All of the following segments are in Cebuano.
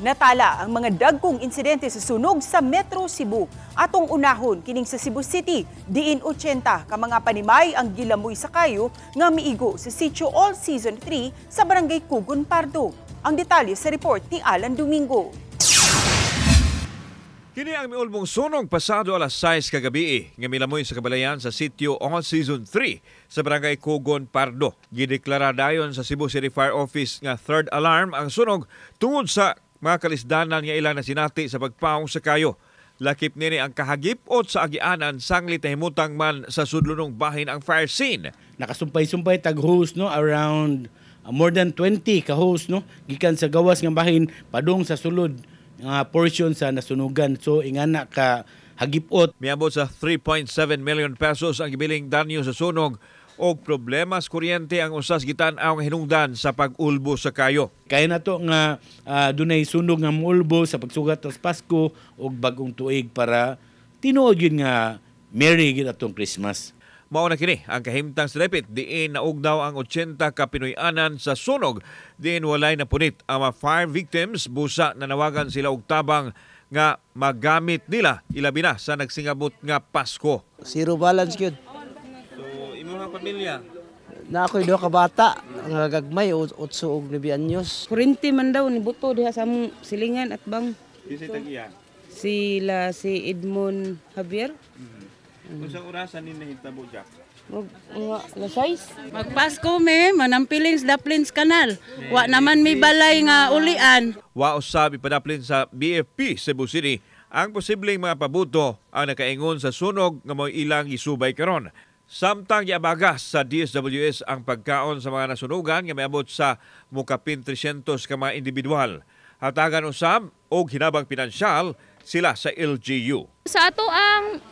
Natala ang mga dagkong insidente sa sunog sa Metro Cebu. Atong unahon kining sa Cebu City, diin 80 ka mga panimay ang gilamoy sa kayo nga miigo sa sitio All Season 3 sa Barangay Kugon Pardo. Ang detalye sa report ni Alan Domingo. Kini ang miulbong sunog pasado alas 6 kagabi nga milamoy sa kabalayan sa sitio All Season 3 sa Barangay Kugon Pardo. Gideklara dayon sa Cebu City Fire Office nga third alarm ang sunog tungod sa mga kalisdanan nga ilang nasinati sa pagpaong sa kayo. Lakip nini ang kahagipot sa agianan sanglit nahimutang man sa sudlonong bahin ang fire scene. Nakasumpay-sumpay tag hose, no, around more than 20 ka hose, no, gikan sa gawas nga bahin padung sa sulod nga portion sa nasunugan, so ingana ka hagipot. Miabot sa 3.7 million pesos ang gibiling danyo sa sunog og problema sa kuryente ang usas gitan-aw nga hinungdan sa pag-ulbo sa kayo. Kaya na to nga dunay sunog nga muulbo sa pagsugat sa Pasko ug Bagong Tuig para tinuod yun nga merry gid atong Christmas. Mao na kini ang kahimtang sa dapit diin naugdaw ang 80 ka Pinoy-anan sa sunog diin walay napunit ang mga fire victims busa nanawagan sila og tabang nga magamit nila ilabi na sa nagsingabot nga Pasko. Zero balance gyud. So imong pamilya? Na ako'y duha ka bata, ang gagmay, 8 og 9 anyos. Kurinti man daw ni buto diha sa among silingan at bang. Kinsa tag-iya? Sila si Edmond Javier. Unsang orasan ni nahitabo, Jack? Mga alas 6. Magpasko me, manampiling sa Daplins Canal. Wa naman may balay nga ulian. Wa usab ipadaplin sa BFP Cebu City ang posibleng mga pabuto ang nakaingon sa sunog nga mo'y ilang gisubay karon. Samtang giabaga sa DSWS ang pagkaon sa mga nasunugan nga miabot sa mukapin 300 ka mga individual. Hatagan usab og hinabang pinansyal sila sa LGU. Sa ato ang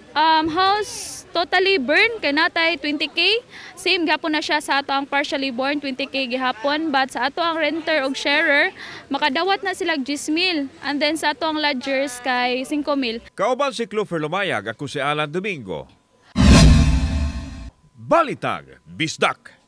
house totally burn kay natay 20K. Same gihapon na siya sa ato ang partially burn, 20K gihapon, but sa ato ang renter og sharer makadawat na sila 10 mil and then sa ato ang lodgers kay 5 mil. Kauban si Clover Lumayag, ako si Alan Domingo. Balitag, Bisdak.